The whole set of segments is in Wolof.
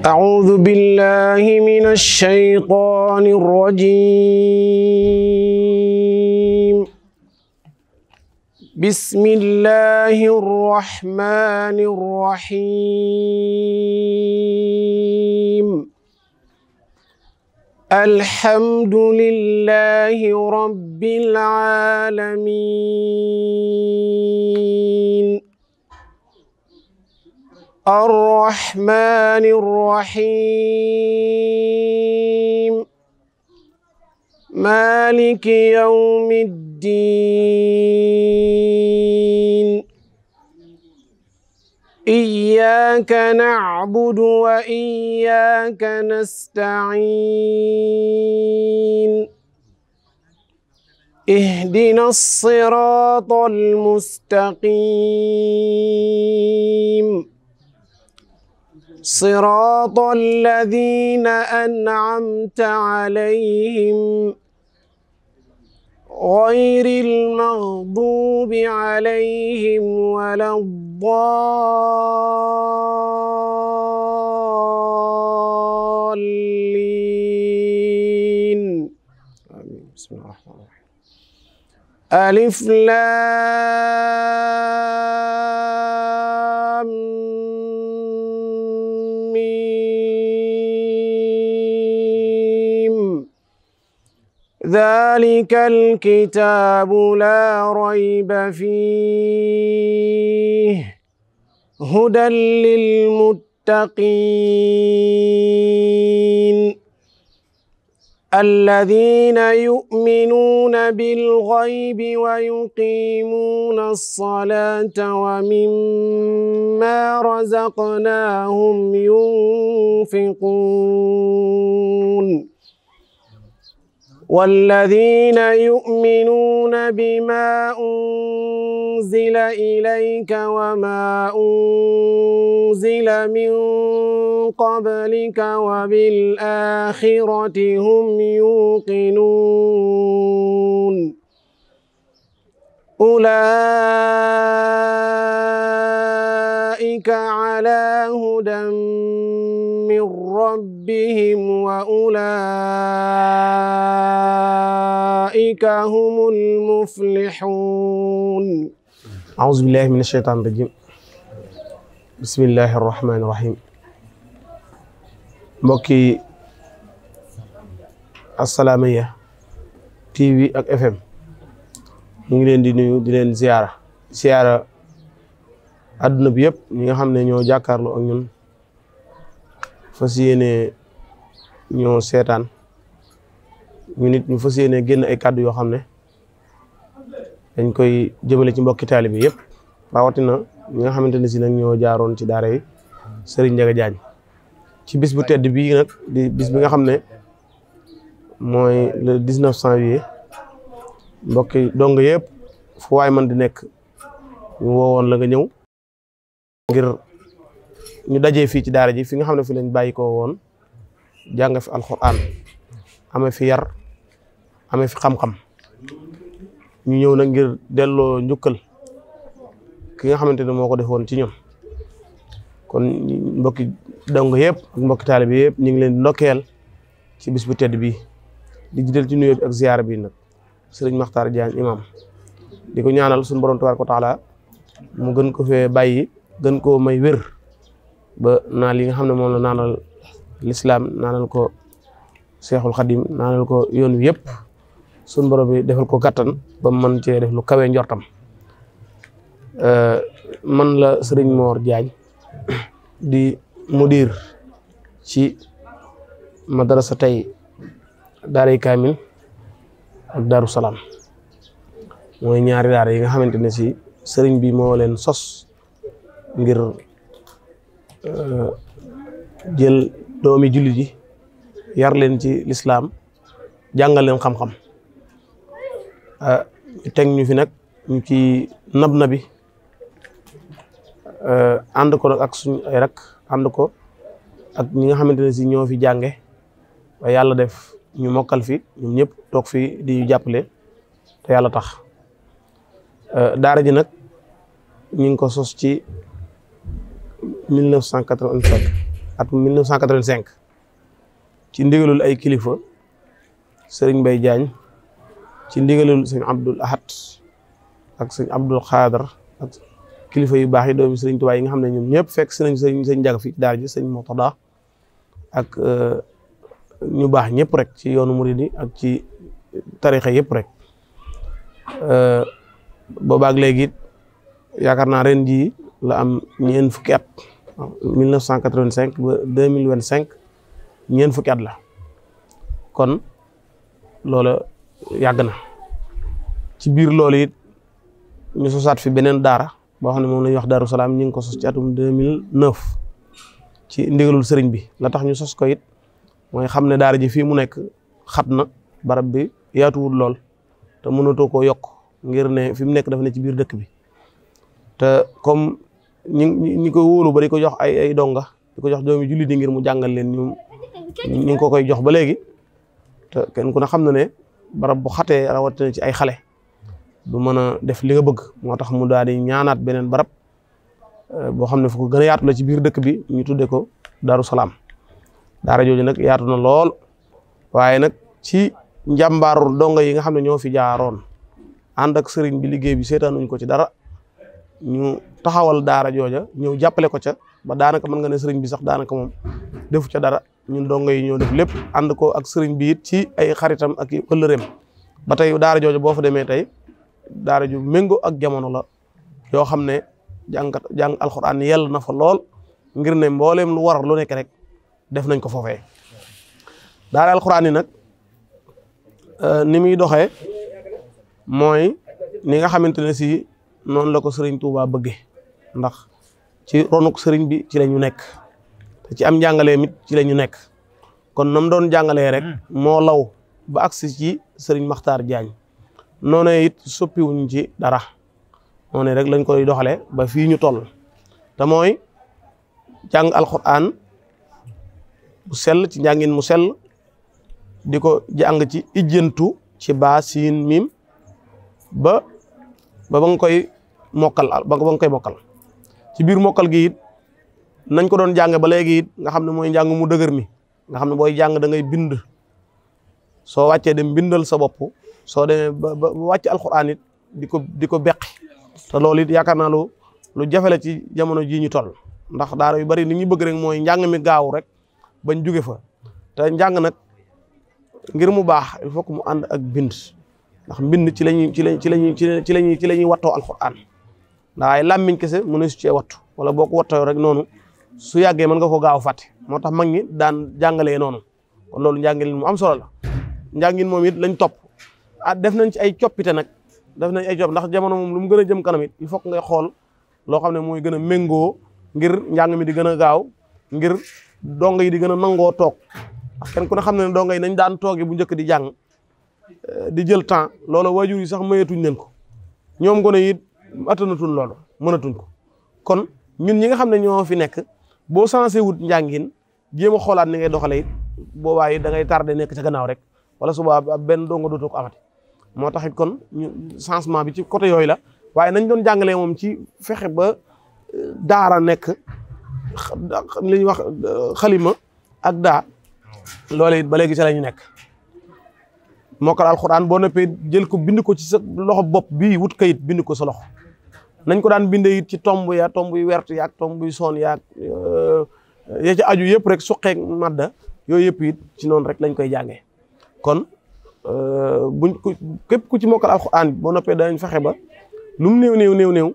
أعوذ بالله من الشيطان الرجيم. بسم الله الرحمن الرحيم. الحمد لله رب العالمين. الرحمن الرحيم. مالك يوم الدين. إياك نعبد وإياك نستعين. اهدنا الصراط المستقيم. صراط الذين أنعمت عليهم غير المغضوب عليهم ولا الضالين. آمين. بسم الله الرحمن الرحيم. ألف لام ميم. ذلك الكتاب لا ريب فيه هدى للمتقين الذين يؤمنون بالغيب ويقيمون الصلاة ومما رزقناهم ينفقون والذين يؤمنون بما أنزل إليك وما أنزل من قبلك وبالآخرة هم يوقنون أولئك على هدى من ربهم وأولئك هم المفلحون. أعوذ بالله من الشيطان الرجيم. بسم الله الرحمن الرحيم. mbokki Assalaamy TV ak FM ñu ngi leen di nuyu di leen ziyaara adduna bi yëpp ñi nga xam ne ñoo jàkkaarloo ak ñun fas yéene ñoo seetaan ñu nit ñu fas yéene génn ay kàddu yoo xam ne dañ koy jëmale ci mbokki taalibe yëpp rawatina ñi nga xamante ne si nag ñoo jaaroon ci daara yi Serigne Ndiaga Diagne ci bis bu tedd bii nag di bis bi nga xam ne mooy le 19 janvier mbokki dong yëpp fu waay man di nekk ñu woowoon la nga ñëw ngir ñu dajee fii ci daara ji fi nga xam ne fi lañ bàyyi ko woon jàng fi alxuraan amee fi yar amee fi xam-xam ñu ñëw nag ngir delloo njukkal ki nga xamante ne moo ko defoon ci ñoom kon mbokki dong yëpp ak mbokki taalibe yëpp ñu ngi leen di ndokkeel ci bis bu tedd bi di jiital ci nuyoo bi ak ziyaara bi nag Serigne Makhtar Diagne imam di ko ñaanal suñu borom tabaaraka wa taala mu gën ko fee bàyyi gën koo may wér ba naal yi nga xam ne moom la naanal lislaam naanal ko Seexul Xadim naanal ko yoon wi yëpp suñu borom bi defal ko kattan ba mu mën cee def lu kawe njortam. Man la Serigne Mor Diagne di mudir ci madrasa tey daaray Kaamil ak Daaru Salaam mooy ñaari daara yi nga xamante ne si sëriñ bi moo leen sos ngir jël doomi jullit yi yar leen ci lislaam jàngal leen xam-xam teg ñu fi nag ñu ci na bi ànd ko ak suñu ay rak ànd ko ak ñi nga xamante ne si ñoo fi jànge ba yàlla def ñu mokkal fi ñun ñëpp toog fi di ñu jàppale te yàlla tax daara ji nag ñu ngi ko sos ci 1985 atum 1985 ci ndigalul ay kilifa sëriñ Mbay Jaañ ci ndigalul sëñ Abdul Ahad ak sëñ Abdul Xaadar ak kilifa yu baax yi doomi sëriñ Tuubaa yi nga xam ne ñoom ñëpp fekk si nañ sëñ Njaga fi daara ji sëñ Murtada ak ñu baax ñëpp rek ci yoonu murid ak ci tarixa yëpp rek boobaak léegi yaakaar naa ren jii la am ñeent fukki at 1985 ba 2025 ñeent fukki at la kon loola yàgg na ci biir loolu it ñu sosaat fi beneen daara boo xam ne moom la ñuy wax Daaru Salaam ñu ngi ko sos ci atum 2009 ci ndigalul sëriñ bi la tax ñu sos ko it mooy xam ne daara ji fii mu nekk xat na barab bi yaatuwul lool te mënatoo koo yokk ngir ne fi mu nekk dafa ne ci biir dëkk bi te comme ñi ko wóolu ba di ko jox ay donga di ko jox doomi jullit yi ngir mu jàngal leen ñu ngi ko koy jox ba léegi te kenn ku ne xam na ne barab bu xatee rawatina ci ay xale du mën a def li nga bëgg moo tax mu daal di ñaanaat beneen barab boo xam ne fu ko gën a yaatu la ci biir dëkk bi ñu tuddee ko Daaru Salaam daara jooju nag yaatu na lool waaye nag ci njàmbaaru donga yi nga xam ne ñoo fi jaaroon ànd ak sëriñ bi liggéey bi seetaanuñ ko ci dara ñu taxawal daara jooja ñëw jàppale ko ca ba daanaka mën nga ne sëriñ bi sax daanaka moom defu ca dara ñun donga yi ñoo def lépp ànd ko ak sëriñ bi it ci ay xaritam ak i ëllëreem ba tey daara jooja boo fa demee tey daara ju méngoo ak jamono la yoo xam ne jàng alxuraan yell na fa lool ngir ne mbooleem lu war lu nekk rek def nañ ko foofee daara alxuraan yi nag ni muy doxee mooy ni nga xamante ne si noonu la ko sëriñ Touba bëgge ndax ci ronuk sëriñ bi ci la ñu nekk te ci am njàngalee mit ci la ñu nekk kon nam doon jàngalee rek moo law ba agsi ci sëriñ Maxtaar Jaañ noonu it soppiwuñ ci dara noonu rek lañ koy doxalee ba fii ñu toll te mooy jàng alxuraan bu sell ci njàngin mu sell di ko jàng ci ijjantu ci baa siin miim ba nga koy mokkal ba nga koy mokkal ci biir mokkal gi it nañ ko doon jàng ba léegi it nga xam ne mooy njàng mu dëgër mi nga xam ne booy jàng da ngay bind soo wàccee dem bindal sa bopp soo demee ba wàcc alxuraan it di ko beqi te loolu it yaakaar naa lu jafe la ci jamono jii ñu toll ndax daara yu bari li ñu bëgg rek mooy njàng mi gaaw rek bañ jóge fa te njàng nag ngir mu baax il faut que mu ànd ak bind ndax mbind ci la ñuy wattoo alxuraan ndax ay làmmiñ kese mu ne su cee wattu wala boo ko wattoo rek noonu su yàggee mën nga ko gaaw fàtte moo tax mag ñi daan jàngalee noonu kon loolu njàngin mu am solo la njàngin moom it lañ topp def nañ ci ay coppite nag def nañ ay copp ndax jamono moom lu mu gën a jëm kanam it il faut que ngay xool loo xam ne mooy gën a méngoo ngir njàng mi di gën a gaaw ngir donga yi di gën a nangoo toog ndax kenn ku ne xam ne donga yi nañ daan toogee bu njëkk di jàng di jël temps loolu waajur yi sax mayatuñ leen ko ñoom gone it attanatuñ loolu mënatuñ ko kon ñun ñi nga xam ne ñoo fi nekk boo sensé wut njàngin jéem a xoolaat ni ngay doxalee it boobaa it da ngay tardé nekk ca gannaaw rek wala suba benn donga dootoo ko amati moo tax it kon changement bi ci côté yooyu la waaye nañ doon jàngalee moom ci fexe ba daara nekk li ñuy wax xalima ak daa loolu it ba léegi ca la ñu nekk mokkal alxuraan boo noppee jël ko bind ko ci sa loxo bopp bii wut kayit bind ko sa loxo nañ ko daan bindee it ci tomb yu wert yaag tomb yu soon yaag ya ci aju yëpp rek suqeeg madda yooyu yëpp it ci noonu rek lañ koy jàngee kon képp ku ci mokkal alxuraan boo noppee danañ fexe ba lu mu néew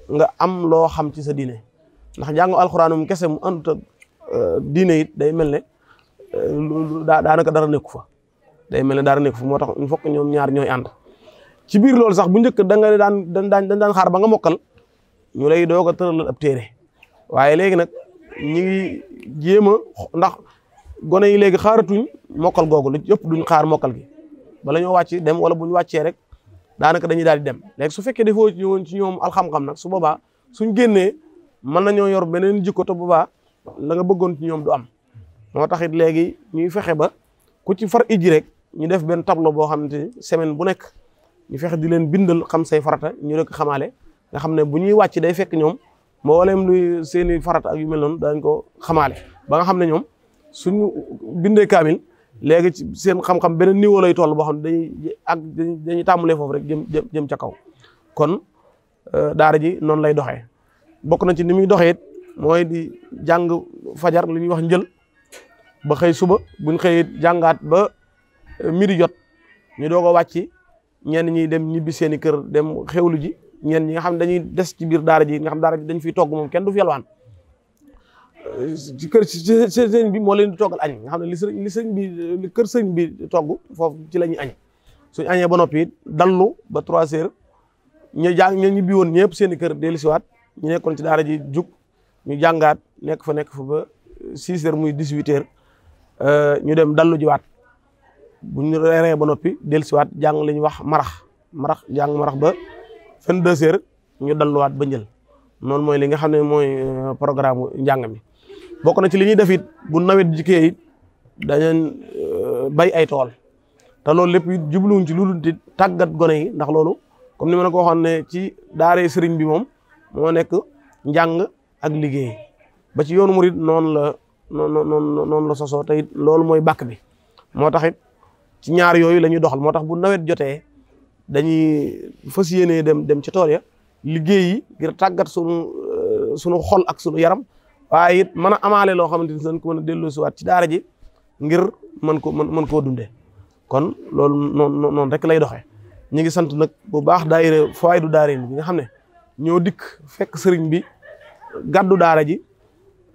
nga am loo xam ci sa diine ndax jàngu alxuraanum kese mu àndut ak diine it day mel ne daanaka dara nekku fa moo tax il faut que ñoom ñaar ñooy ànd ci biir loolu sax bu njëkk dañ daan xaar ba nga mokkal ñu lay doog a tëralal ab téere waaye léegi nag ñi ngi jéem a ndax gone yi léegi xaaratuñ mokkal googu lu yëpp duñ xaar mokkal gi bala ñoo wàcc dem wala bu ñu wàccee rek daanaka dañuy daal di dem léegi su fekkee defoo ci ñoom alxam-xam nag su boobaa suñ génnee mën nañoo yor beneen jikko te boobaa la nga bëggoon ci ñoom du am moo tax it léegi ñuy fexe ba ku ci far ijji rek ñu def benn tableau boo xamante ni semaine bu nekk ñu fexe di leen bindal xam say farata ñu rek xamaale nga xam ne bu ñuy wàcc day fekk ñoom mboolem luy seeni farata ak yu mel noonu dañ ko xamaale ba nga xam ne ñoom suñu bindee kaamil léegi ci seen xam-xam beneen niveau lay toll boo xam ne dañuy tàmbalee foofu rek jëm ca kaw. kon daara ji noonu lay doxee bokk na ci ni muy doxee it mooy di jàng fajar li ñuy wax njël ba xëy suba buñ xëyee jàngaat ba midi jot ñu doog a wàcc ñenn ñi dem ñibbi seeni kër dem xewlu ji ñenn ñi nga xam ne dañuy des ci biir daara ji nga xam daara ji dañ fiy togg moom kenn du fi yalwaan ci kër sëriñ bi moo leen di toggal añ nga xam ne li sëriñ bi li kër sëriñ bi togg foofu ci la ñuy añ suñ añee ba noppi dallu ba 3 heures ñu ñibbi woon ñëpp seeni kër dellusiwaat ñu nekkoon ci daara ji jug ñu jàngaat nekk fa ba 6 heures muy 18 heures ñu dem dallu jiwaat bu ñu reeree ba noppi dellusiwaat jàng li ñuy wax marax jàng marax ba 22 heures ñu dalluwaat ba njël noonu mooy li nga xam ne mooy programme njàng mi. bokk na ci li ñuy def it bu nawet jikkee it dañu bay ay tool te loolu lépp it jubluwuñ ci lu dul di tàggat gone yi ndax loolu comme ni ma la ko waxoon ne ci daaree sëriñ bi moom moo nekk njàng ak liggéey ba ci yoonu murid noonu la sosoo te it loolu mooy bàkk bi moo tax it ci ñaar yooyu la ñuy doxal moo tax bu nawet jotee dañuy fas yéenee dem ci tool ya liggéey yi ngir tàggat sunu xol ak sunu yaram waaye it mën a amaale loo xamante ni dañ ko mën a delloosiwaat ci daara ji ngir mën koo dundee kon loolu noonu rek lay doxee. ñu ngi sant nag bu baax daayira Fawaydu Daarayni bi nga xam ne ñoo dikk fekk sëriñ bi gàddu daara ji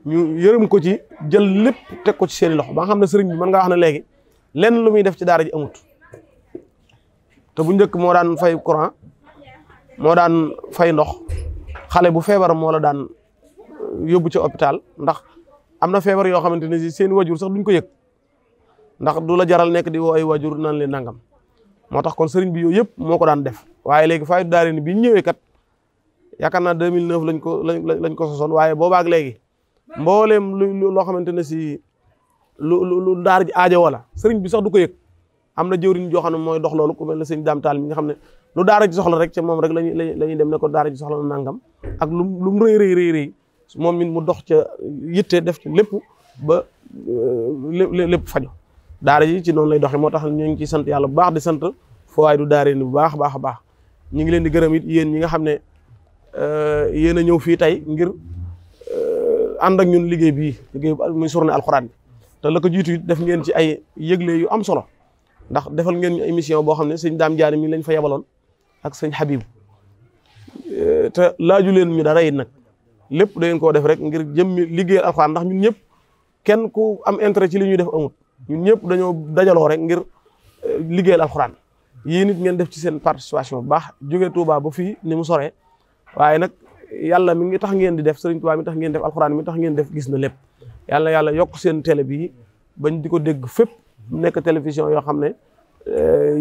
ñu yërëm ko ci jël lépp teg ko ci seeni loxo ba nga xam ne sëriñ bi mën nga wax ne léegi lenn lu muy def ci daara ji amut te bu njëkk moo daan fay courant moo daan fay ndox xale bu feebar moo la daan yóbbu ci hôpital ndax am na feebar yoo xamante ne si seen wajur sax duñ ko yëg ndax du la jaral nekk di woo ay wajur naan leen nangam moo tax kon sëriñ bi yooyu yëpp moo ko daan def waaye léegi Fawaydu Daarayni bi ñu ñëwee kat yaakaar naa 2009 lañ ko sosoon waaye boobaak léegi mbooleem loo xamante ne si lu daara ji aajo wala sëriñ bi sax du ko yëg am na jëwriñ joo xam ne mooy dox loolu ku mel ne sëñ Daam Taal mi nga xam ne lu daara ji soxla rek ca moom rek lañuy dem ne ko daara ji soxla na nangam ak lu mu rëy moom min mu dox ca yitte def ci lépp ba lépp faju daara ji ci noonu lay doxee moo tax ñu ngi ciy sant yàlla bu baax di sant Fawaydu Daarayni bu baax a baax ñu ngi leen di gërëm it yéen ñi nga xam ne yéen a ñëw fii tey ngir ànd ak ñun liggéey muy journée alxuraan bi te la ko jiitu it def ngeen ci ay yëgle yu am solo ndax defal ngeen ñu émission boo xam ne sëñ Daam Jaani mi lañ fa yebaloon ak sëñ Habib te laaju leen ñu dara it nag lépp da ngeen koo def rek ngir jëmmi liggéeyal alxuraan ndax ñun ñëpp kenn ku am intérêt ci li ñuy def amut ñun ñëpp dañoo dajaloo rek ngir liggéeyal alxuraan yéen it ngeen def ci seen participation bu baax jógee Touba ba fii ni mu soree waaye nag yàlla mi ngi tax ngeen di def Sëriñ Touba mi tax ngeen def alxuraan mi tax ngeen def gis na lépp yàlla yokk seen télé bi bañ di ko dégg fépp nekk télévision yoo xam ne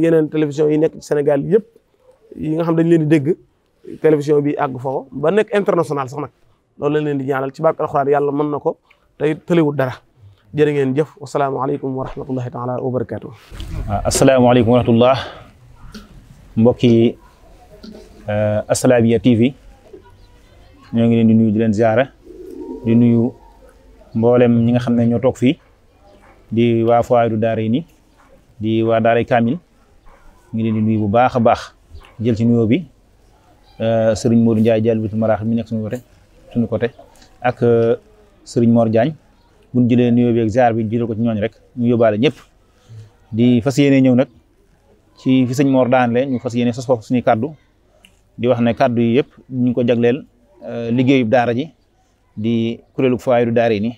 yeneen télévision yi nekk ci Sénégal yëpp yi nga xam dañ leen di dégg télévision bi àgg foofu ba nekk international sax nag loolu lañ leen di ñaanal ci barke alxuraan yàlla mën na ko tey tëlewut dara jërë ngeen jëf wasalaamaaleykum wa rahmatullahi taala wa barakaatu. waaw asalaamaaleykum wa rahmatullah mbokki Assalaamy TV ñoo ngi leen di nuyu di leen ziara di nuyu mboolem ñi nga xam ne ñoo toog fii di waa Fawaydu Daarayni di waa Daaray Kamil ngi leen di nuyu bu baax a baax jël ci nuyoo bi Serigne Modou Ndiaye Jalbatul Maraaxib mi nekk suñu côté ak Serigne Mor Diagne bu ñu jëlee nuyoo bi ak ziar bi jëlee ko ci ñooñ rek ñu yóbbaale ñëpp di fas yéene ñëw nag ci fi sëñ Mor daan le ñu fas yéene sos foofu suñuy kaddu di wax ne kaddu yi yëpp ñu ngi ko jagleel liggéeyub daara ji di kuréelu Fawaydu Daarayni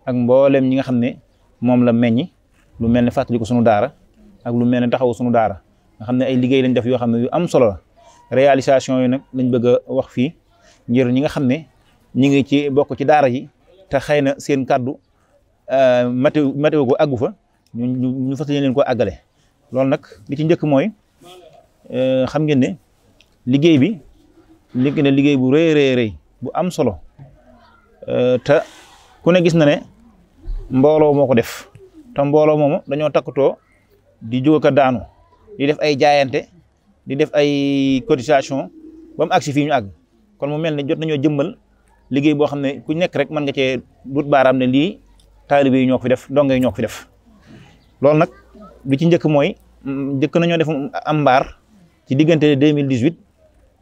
ak mboolem ñi nga xam ne moom la meññi lu mel ne fàttali ko sunu daara ak lu mel ne taxaw sunu daara nga xam ne ay liggéey lañ def yoo xam ne yu am solo la réalisation yi nag lañ bëgg a wax fii ngir ñi nga xam ne ñi ngi ci bokk ci daara ji te xëy na seen kaddu matéo ko àggu fa ñu fas yéene leen ko àggale loolu nag li ci njëkk mooy xam ngeen ne liggéey bi liggéey bu rëy bu am solo te ku ne gis na ne mbooloo moo ko def te mbooloo moomu dañoo takkatoo di jóg ka daanu di def ay jaayante di def ay cotisation ba mu agsi fii ñu àgg kon mu mel ne jot nañoo jëmmal liggéey boo xam ne ku nekk rek mën nga cee dut baaraam ne lii taalibe yi ñoo ko fi def donge yi ñoo ko fi def loolu nag lu ci njëkk mooy njëkk nañoo def am mbaar ci diggante 2018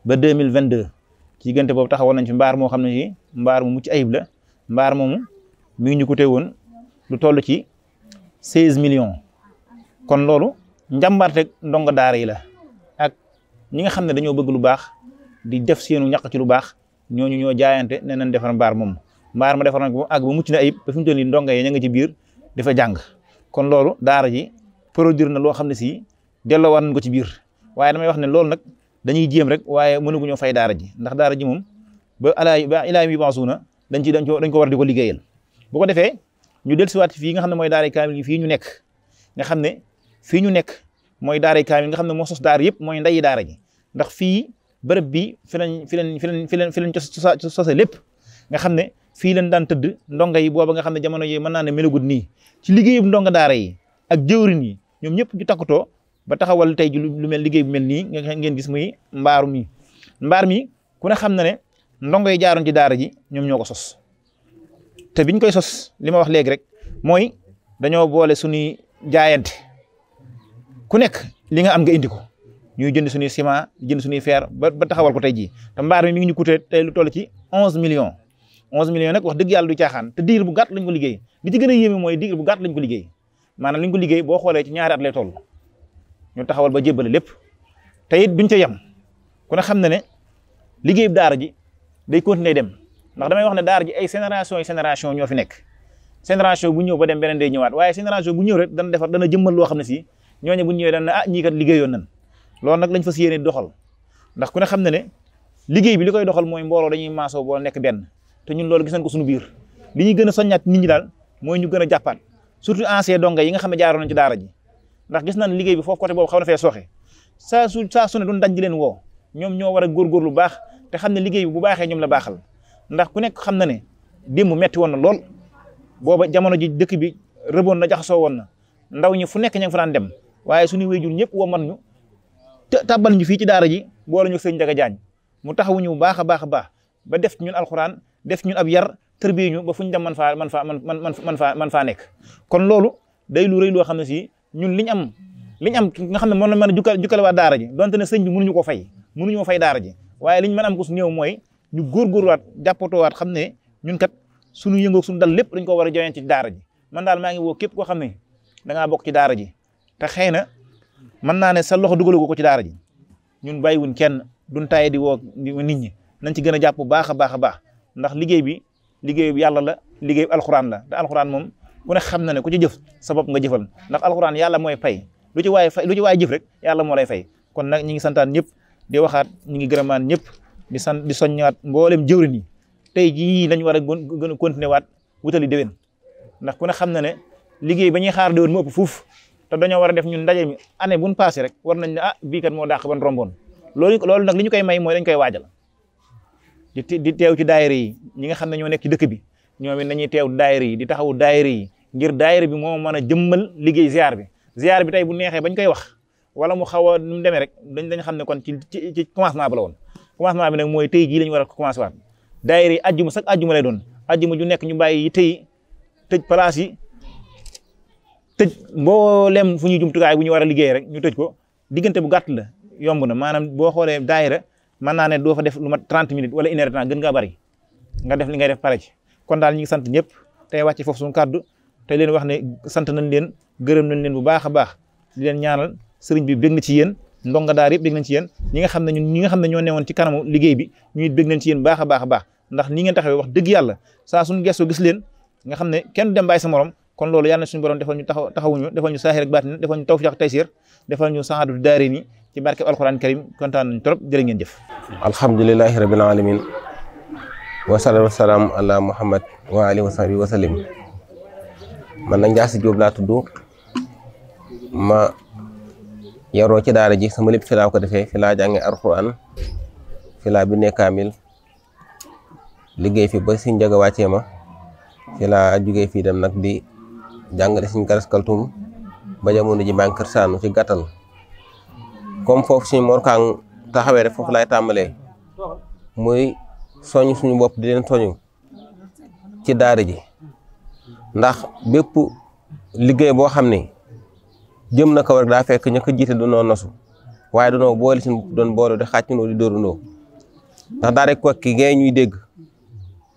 ba 2022 ci diggante boobu taxawal nañ fi mbaar moo xam ne ci mbaar mu mucc ayib la mbaar moomu mi ngi ñu coûté woon lu toll ci 16 millions kon loolu njàmbaarte ndongo daara yi la ak ñi nga xam ne dañoo bëgg lu baax di def seenu ñàq ci lu baax ñooñu ñoo jaayante ne nañ defar mbaar moom mbaar ma defar nañ ko ak ba mucc na ayib ba fi mu toll nii ndongo yi ña nga ci biir dafa jàng kon loolu daara ji produire na loo xam ne si delloowaat nañ ko ci biir waaye damay wax ne loolu nag dañuy jéem rek waaye mënaguñoo fay daara ji ndax daara ji moom ba ilaa mi baasuuna dañ ko war di ko liggéeyal bu ko defee ñu dellusiwaat fii nga xam ne mooy daara kaamil yi fii ñu nekk nga xam ne fii ñu nekk mooy daara kaamil nga xam ne moo sos daara yëpp mooy ndeyi daara ji ndax fii bërëb bi fi lañ sose lépp nga xam ne fii lañ daan tëdd ndonga yi booba nga xam ne jamono yi mën naa ne melagul nii ci liggéeyub ndonga daara yi ak jëwrin yi ñoom ñëpp ñu takkutoo ba taxawal tey ji lu mel liggéey bu mel nii nga ngeen gis muy mbaar mi ku ne xam na ne ndongo yi jaaroon ci daara ji ñoom ñoo ko sos te biñ koy sos li ma wax léegi rek mooy dañoo boole suñuy jaayante ku nekk li nga am nga indi ko ñuy jënd suñuy ciment jënd suñuy fer ba taxawal ko tey jii te mbaar mi ngi ñu coûté tey lu toll ci 11 millions 11 millions nag wax dëgg yàlla du caaxaan te diir bu gàtt lañ ko liggéey li ci gën a yéeme mooy diir bu gàtt lañ ko liggéey maanaam liñ ko liggéey boo xoolee ci ñaari at lay toll ñu taxawal ba jébbale lépp te it duñ ca yem ku ne xam na ne liggéey daara ji day continuer dem ndax damay wax ne daara ji ay génération ñoo fi nekk génération bu ñëw ba dem beneen day ñëwaat waaye génération bu ñëw rek dana defar dana jëmmal loo xam ne si ñooñu bu ñëwee dana ñii kat liggéeyoon nañ loolu nag lañ fas yéene doxal ndax ku ne xam na ne liggéey bi li koy doxal mooy mbooloo dañuy maasoo boo nekk benn te ñun loolu gis nañ ko suñu biir li ñuy gën a soññaat nit ñi daal mooy ñu gën a jàppaat surtout ancien donga yi nga xam ne jaaroon nañ ci daara ji ndax gis nañ liggéey bi foofu côté boobu xaw na fee sooxe saa su ne duñ dañ di leen woo ñoom ñoo war a góorgóorlu lu baax te xam ne liggéey bi bu baaxee ñoom la baaxal ndax ku nekk xam na ne démb metti woon na lool booba jamono ji dëkk bi rëboon na jaxasoo woon na ndaw ñi fu nekk ña nga fa daan dem waaye suñu wéyjur ñëpp woo man ñu tàbbal ñu fii ci daara ji boole ñu sëñ Njaga Jaañ mu taxawuñu bu baax a baax a baax ba def ñun alxuraan def ñun ab yar tërbiye ñu ba fu ñu dem man faa nekk kon loolu day lu rëy loo xam ne si ñun liñ am nga xam ne moom la mën a jukkale waa daara ji donte ne sëñ bi mënuñoo fay daara ji waaye liñ mën am ko su néew mooy ñu góorgóorluwaat jàppatoowaat xam ne ñun kat suñu yëngoog suñu dal lépp dañ ko war a joyeen ci daara ji man daal maa ngi woo képp koo xam ne da ngaa bokk ci daara ji te xëy na mën naa ne sa loxo dugaloo ko ci daara ji ñun bàyyiwuñ kenn duñ taye di woo nit ñi nañ ci gën a jàpp bu baax a baax a baax ndax liggéey bi yàlla la liggéey bi alxuraan la te alxuraan moom ku ne xam na ne ku ci jëf sa bopp nga jëfal ndax alxuraan yàlla mooy fay lu ci waay jëf rek yàlla moo lay fay kon nag ñi ngi santaan ñëpp di waxaat ñi ngi gërëmaan ñëpp di soññaat mboolem jëwrin yi tey jii lañ war a gën a continuer waat wutali déwén ndax ku ne xam na ne liggéey ba ñuy xaar déwén mu ëpp fuuf te dañoo war a def ñun ndaje mi année buñ passé rek war nañ ne bii kat moo dàq ban romboon loolu nag li ñu koy may mooy dañ koy waajal di teew ci daayira yi ñi nga xam ne ñoo nekk ci dëkk bi ñoom it nañuy teew daayira yi di taxawu daayira yi ngir daayira bi moo mën a jëmmal liggéey ziar bi tey bu neexee bañ koy wax wala mu xaw a nu mu demee rek dañ xam ne kon ci commencement ba la woon commencement bi nag mooy tey jii lañu war a commencé waat daayira yi ajjuma sax ajjuma lay doon ajjuma ju nekk ñu bàyyi yi tey tëj place yi tëj mboolem fu ñuy jumtukaay bu ñu war a liggéey rek ñu tëj ko diggante bu gàtt la yomb na maanaam boo xoolee daayira mën naa ne doo fa def lu mat 30 minutes wala une heure de temps gën ngaa bari nga def li ngay def pare ci kon daal ñu ngi sant ñëpp tey wàcce foofu suñu kàddu te leen wax ne sant nañ leen gërëm nañ leen bu baax a baax di leen ñaanal sëriñ bi bég na ci yéen ndonga daar yëpp bég nañ ci yéen ñi nga xam ne ñoo newoon ci kanamu liggéey bi ñu it bég nañ ci yéen baax a baax a baax ndax ni ngeen taxawee wax dëgg yàlla saa suñu gestoo gis leen nga xam ne kenn dem bàyyi sa morom kon loolu yàlla na suñu borom defal ñu taxawuñu defal ñu saahir ak baatin defal ñu tawfiq ak taysir defal ñu saadatu daarayni ci barke alquran karim kontaan nañ trop jërë ngeen jëf alhamdulillahi rabbil alamin wa salaatu wasalaam ala muhammad wa alihi wa sahbihi wa sallim man nag Ndiass Diop laa tudd ma yaroo ci daara ji sama lépp fi laa ko defee fi laa jàngee alquran fi laa bindee kaamil liggéey fi ba si njaga wàccee ma fi laa jugee fii dem nag di jàngale suñ Garas Kaltum ba jamono ji maa ngi Kër Saanu ci gàttal comme foofu suñu morkaang taxawee rek foofu laay tàmbalee muy soññ suñu bopp di leen soñu ci daara ji ndax bépp liggéey boo xam ne jëm na kaw rek daa fekk ña ko jiite doonoo nosu waaye doonoo boole si doon boole di xàccandoo di dóorandoo ndax daa rek Koki ngay ñuy dégg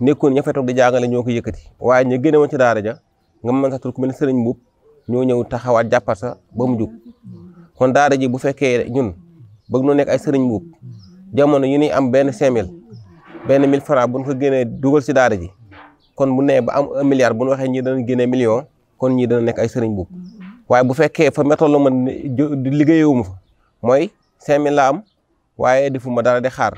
nekkoon ña fa toog di jàngale ñoo ko yëkkati waaye ñu génne woon ci daara ja nga mën sa tur ku mel ne sëriñ Mbuub ñoo ñëw taxawaat jàppal sa ba mu jug kon daara ji bu fekkee ñun bëgg noo nekk ay sëriñ Mbuub jamono yu ñuy am benn 5000 benn 1000 francs bu ñu ko génnee dugal si daara ji kon bu nee ba am 1 milliard bu ñu waxee ñii dana génnee million kon ñii dana nekk ay sëriñ Mbuub waaye bu fekkee fa météo la man di liggéeyewuma fa mooy 5000 la am waaye defuma dara di xaar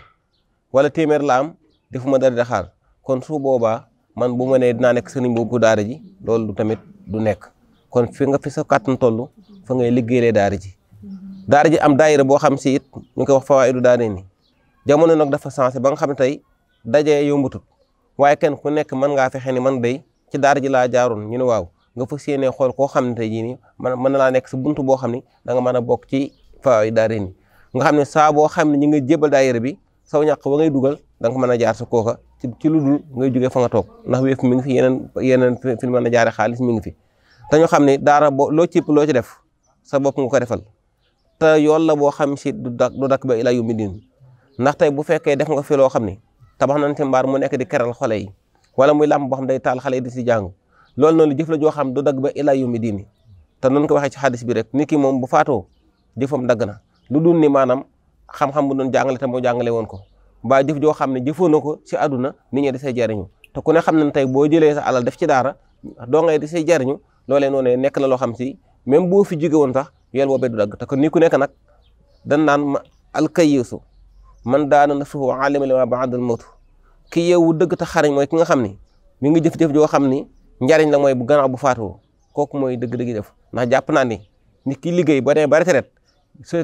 wala téeméer la am defuma dara di xaar kon su boobaa man bu ma nee dinaa nekk sëriñ Mbuub daara ji loolu tamit du nekk kon fi nga fi sa kàttan toll fa ngay liggéeyee daara ji am daayira boo xam si it ñu koy wax Fawaa'idu Daarayni jamono nag dafa sensé ba nga xam ne tey dajee yombutut waaye kenn ku nekk mën ngaa fexe ni man day ci daara ji laa jaaroon ñu ne waaw nga fas yéenee xool koo xam ne tey jii nii mën na laa nekk si buntu boo xam ne da nga mën a bokk ci Fawaa'idu Daarayni nga xam ne saa boo xam ne ñi nga jébal daayira bi saw ñàq ba ngay dugal da nga mën a jaar sa kooka ci lu dul ngay jógee fa nga toog ndax wéef mi ngi fi yeneen fi mën a jaare xaalis mi ngi fi te ñu xam ne daara boo loo ci def sa bopp nga ko defal te yoon la boo xam si du dakk ba ilaa yawmi diin ndax tey bu fekkee def nga fi loo xam ne tabax nañ ci mbaar mu nekk di keral xale yi wala muy làmp boo xam day taal xale yi di si jàng loolu noonu jëf la joo xam du dagg ba ilaa yawmi diin te noonu ko waxee ci xadis bi rek nit ki moom bu faatoo jëfam dagg na lu dul ni maanaam xam-xam bu doon jàngale te moo jàngale woon ko ba jëf joo xam ne jëfoon na ko si àdduna nit ñi di say jariñu te ku ne xam ne tey boo jëlee sa alal def ci daara doo ngay di say jariñu loolee noonu nekk na loo xam si même boo fi jóge woon sax yel boobee du dagg te kon ni ku nekk nag dan naan alkayisu man daana nafsuhu alima lima ba'dal mawt ki yeewu dëgg te xarañ mooy ki nga xam ni mi ngi jëf-jëf joo xam ni njariñ la mooy bu gannaaw bu faatoo kooku mooy dëgg-dëgg def ndax jàpp naa ni nit ki liggéey ba demee ba retraite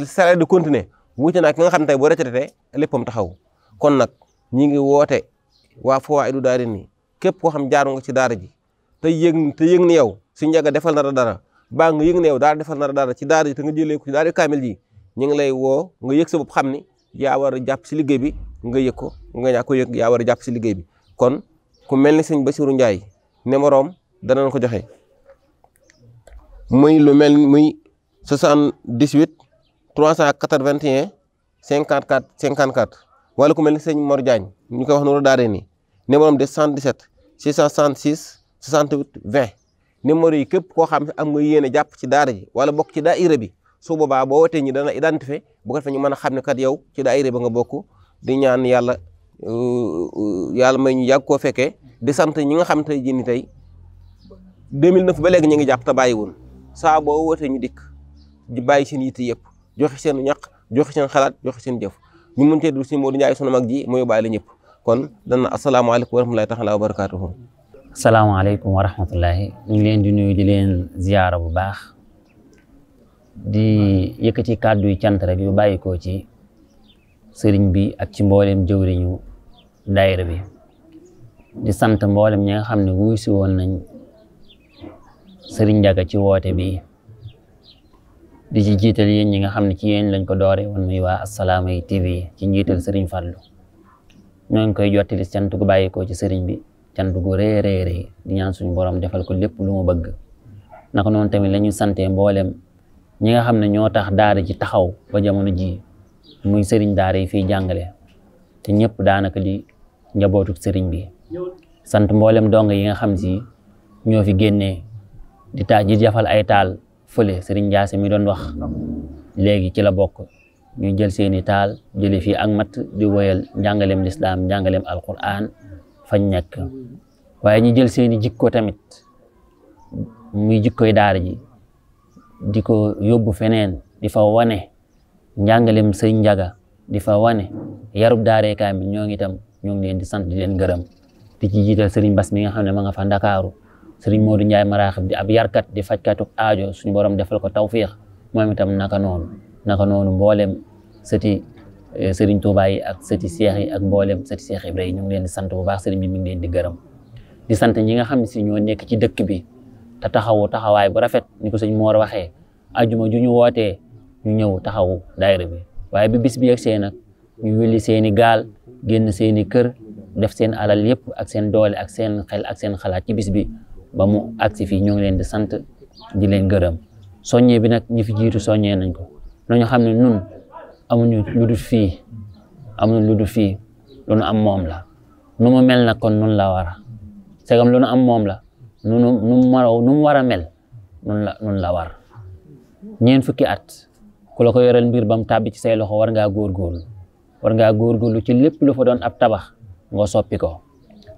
salaire de continuer wuute naa ki nga xam ne tey boo retraité léppam taxaw kon nag ñi ngi woote waa Fawaa'idu Daarayni képp koo xam jaaru nga ci daara ji te yëg ni yow si njaga defal na dara baa nga yëg ne yow daara defal na dara ci daara ji te nga jëlee ko ci daara kaamil ji ñu ngi lay woo nga yëg sa bopp xam ni yaa war a jàpp si liggéey bi nga yëg ko nga ñaa ko yëg yaa war a jàpp si liggéey bi kon ku mel ni sëñ Bassirou Ndiaye numéroom danañ ko joxe muy lu mel muy 78 381 54 54 wala ku mel ni sëñ Mor Diagne ñu koy wax Nourou Daarayni numéroom de 77 666 68 20 numéro yi képp koo xam ne am nga yéene jàpp ci daara ji wala bokk ci daayira bi su boobaa boo wootee ñi dana identifié bu ko defee ñu mën a xam ne kat yow ci daayira ba nga bokk di ñaan yàlla may ñu yàgg koo fekkee di sant ñi nga xam tey jii ni tey 2009 ba léegi ñu ngi jàpp te bàyyiwul saa boo wootee ñu dikk di bàyyi seen yitte yëpp joxe seen ñaq joxe seen xalaat joxe seen jëf ñu mën cee dul si Modou Ndiaye sunu mag ji mu yóbbaale ñëpp kon dana asalaamaaleykum wa rahmatulahi taala wa barakaatuhu. asalaamaaleykum wa rahmatullahi ñu ngi leen di nuyu di leen ziyaara bu baax di yëkkati kàddu yu cant rek yu bàyyi ko ci sëriñ bi ak ci mboolem jëwriñu daayira bi di sant mboolem ñi nga xam ne wuy si woon nañ sëriñ Njaga ci woote bi di ci jiital yéen ñi nga xam ne ci yéen lañ ko doore woon muy waa Assalaamy TV ci njiital sëriñ Fallu ñoo ngi koy jottali cant gu bàyyi ko ci sëriñ bi cant gu rëy di ñaan suñu borom defal ko lépp lu mu bëgg naka noonu tamit la ñu sante mboolem ñi nga xam ne ñoo tax daara ji taxaw ba jamono ji muy sëriñ daara yi fiy jàngale te ñëpp daanaka di njabootu sëriñ bi sant mboolem donga yi nga xam si ñoo fi génnee di jafal ay taal fële sëriñ Ndiasse mi doon wax léegi ci la bokk ñu jël seeni taal jële fii ak mat di woyal njàngaleem lislaam njàngaleem alquran fañ nekk waaye ñu jël seeni jikko tamit muy jikkoy daara ji di ko yóbbu feneen di fa wane njàngaleem sëriñ Njaga di fa wane yarub daaree kaamil ñoo ngi itam ñoo ngi leen di sant di leen gërëm di ci jiital sëriñ Bass mi nga xam ne ma nga fa Ndakaaru sëriñ Modou Ndiaye maraaxib di ab yarkat di fajkatu aajo suñu borom defal ko tawfiix moom itam naka noonu mboolem sëti sëriñ Touba yi ak sëti Seex yi ak mboolem sëti Seex Ibra yi ñu ngi leen di sant bu baax sëriñ bi mi ngi leen di gërëm di sant ñi nga xam ne si ñoo nekk ci dëkk bi te taxawaay bu rafet ni ko sëñ Moor waxee ajuma ju ñu wootee ñu ñëw taxawu daayira bi waaye bi bis bi yegsee nag ñu wëli seeni gaal génn seeni kër def seen alal yëpp ak seen doole ak seen xel ak seen xalaat ci bis bi ba mu agsi fii ñoo ngi leen di sant di leen gërëm soññee bi nag ñi fi jiitu soññee nañ ko nañu xam ne nun amuñu lu dul fii lu nu am moom la nu mu mel nag kon nun la war a segam lu nu am moom la nu mu war a mel nun la war ñeent fukki at ku la ko yoreel mbir ba mu tàbbi ci say loxo war ngaa góorgóorlu ci lépp lu fa doon ab tabax nga soppi ko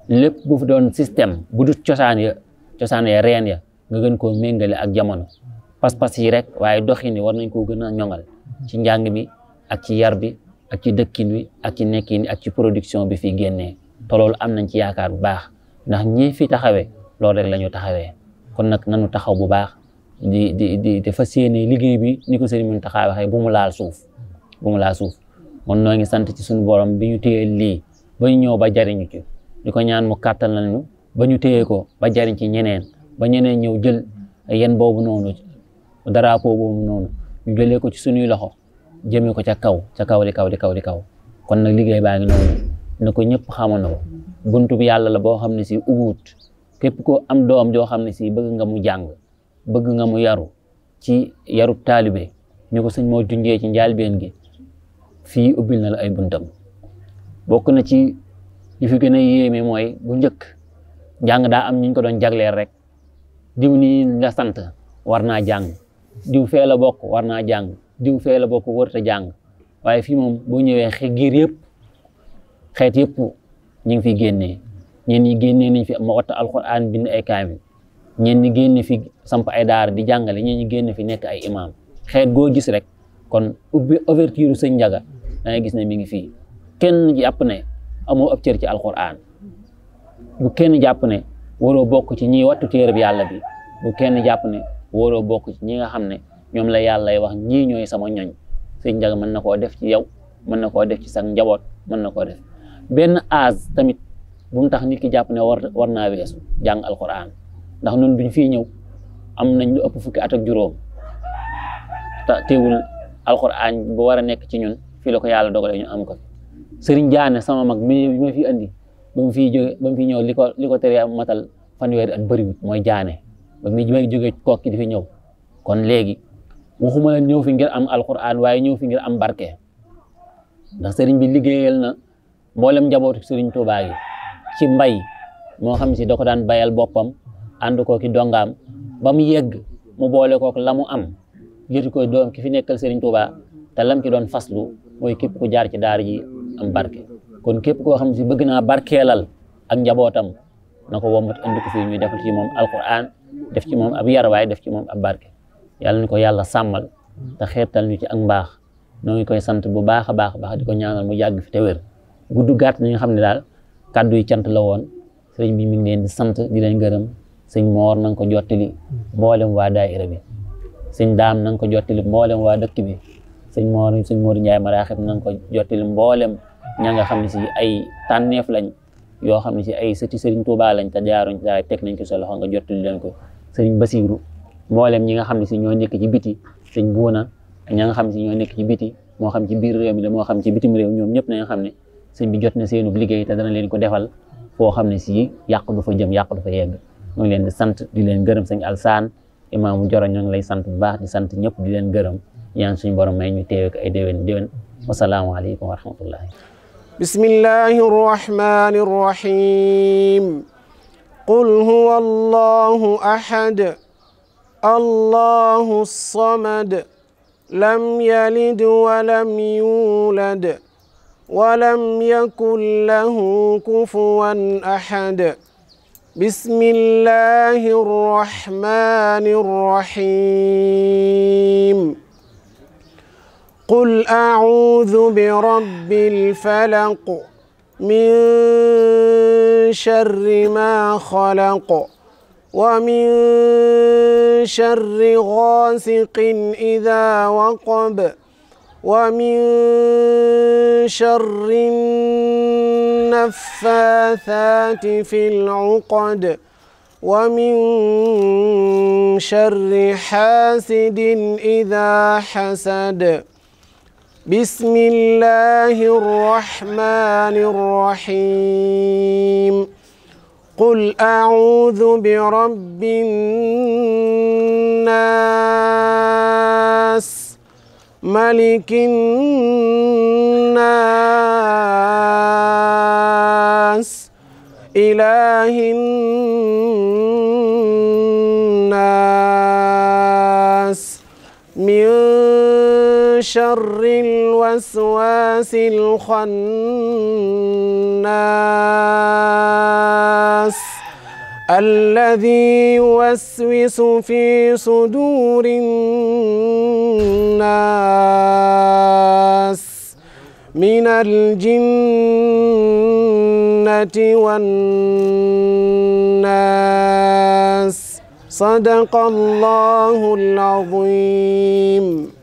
lépp bu fa doon système bu dul cosaan ya reen ya nga gën koo méngale ak jamono pas-pas yi rek waaye doxin yi war nañ koo gën a ñoŋal ci njàng mi ak ci yar bi ak ci dëkkin wi ak ci nekkin wi ak ci production bi fii génnee te loolu am nañ ci yaakaar bu baax ndax ñi fi taxawee loolu rek la ñu taxawee kon nag nanu taxaw bu baax di fas yéene liggéey bi ni ko Sëriñ Muntaxa waxee bu mu laal suuf kon noo ngi sant ci suñu borom bi ñu téye lii ba ñu ñëw ba jariñu ci di ko ñaan mu kàttal nañu ba ñu téye ko ba jariñ ci ñeneen ba ñeneen ñëw jël yen boobu noonu drapeau boobu noonu ñu jëlee ko ci suñuy loxo jëmee ko ca kaw di kaw kon nag liggéey baa ngi noonu na ko ñëpp xamandoo buntu bi yàlla la boo xam ne si ubuut képp ko am doom joo xam ne si bëgg nga mu jàng bëgg nga mu yaru ci yarub taalibe ñu ko sëñ moo junjee ci njaalbeen gi fii ubbil na la ay buntam bokk na ci li fi gën a yéeme mooy bu njëkk jàng daa am ñu ko doon jagleel rek diw nii la sant war naa jàng diw fee la bokk war naa jàng diw fee la bokk wërta jàng waaye fii moom boo ñëwee xeet yëpp ñu ngi fi génnee ñeen ñi génnee nañ fi ma watta alquran bind ay kaamil ñeen ñi génne fi samp ay daara di jàngale ñeen ñi génne fi nekk ay imam xeet goo gis rek kon ubbi ouverture sëñ Njaga da ngay gis ne mi ngi fii kenn jàpp ne amoo ab cër ci alquran bu kenn jàpp ne waroo bokk ci ñi wattu téere bi yàlla bi bu kenn jàpp ne waroo bokk ci ñi nga xam ne ñoom la yàlla lay wax ñii ñooy sama ñoñ sëñ Njaga mën na koo def ci yow mën na koo def ci sa njaboot mën na koo def benn âge tamit bu mu tax nit ki jàpp ne war naa weesu jàng alquran ndax ñun duñ fii ñëw am nañ lu ëpp fukki at ak juróom te teewul alquran bu war a nekk ci ñun fii la ko yàlla dogalee ñu am ko Sëriñ Jaane sama mag mi ma fi andi ba mu fi ñëw li ko teree matal fanweeri at bëriwut mooy Jaane ba mi may jógee Kokki di fi ñëw kon léegi waxuma la ñëw fi ngir am alquran waaye ñëw fi ngir am barke ndax sëriñ bi liggéeyal na mboolem njabootu Sëriñ Tuubaa gi ci mbay moo xam si da ko daan bayal boppam ànd koo ki dongaam ba mu yegg mu boole kook la mu am jëti ko doom ki fi nekkal Sëriñ Tuubaa te lam ci doon faslu mooy képp ku jaar ci daara ji am barke kon képp koo xam si bëgg naa barkeelal ak njabootam na ko womat andi ko fii ñuy defal ci moom alquran def ci moom ab yar waaye def ci moom ab barke yàlla ni ko yàlla sàmmal te xeetal ñu ci ak mbaax noo ngi koy sant bu baax a baax di ko ñaanal mu yàgg fi te wér gudd gàtt ñi nga xam ne daal kàddu yi cant la woon sëriñ bi mi ngi leen di sant di leen gërëm sëñ Moor na nga ko jottali mboolem waa daayira bi sëñ Daam na nga ko jottali mboolem waa dëkk bi sëñ Moor Njaay Maraaxib na nga ko jottali mboolem ña nga xam ne si ay tànneef lañ yoo xam ne si ay sëti Sëriñ Tuubaa lañ te jaaruñ ci daara teg nañ ko sa loxo nga jottali leen ko sëriñ Basiiru mboolem ñi nga xam ne si ñoo nekk ci biti sëñ Buuna ña nga xam ne si ñoo nekk ci biti moo xam ci biir réew mi la moo xam ci bitim réew ñoom ñëpp na nga xam ne sëñ bi jot na seenu liggéey te dana leen ko defal foo xam ne si yàq du fa jëm yàq du fa yegg ñoo ngi leen di sant di leen gërëm sëñ Alsaan imaamu Joro ñoo ngi lay sant bu baax di sant ñëpp di leen gërëm ñaan suñu borom may ñu teewe ko ay déwén wasalaamu aleykum wa rahmatullahi bismillahi rrahmani rrahim qul huwa allahu ahad allahu samad lam yalid wa lam yulad ولم يكن له كفوا أحد بسم الله الرحمن الرحيم قل أعوذ برب الفلق من شر ما خلق ومن شر غاسق إذا وقب ومن شر النفاثات في العقد ومن شر حاسد إذا حسد بسم الله الرحمن الرحيم قل أعوذ برب الناس ملك الناس إله الناس من شر الوسواس الخناس الذي يوسوس في صدور الناس من الجنة والناس. صدق الله العظيم.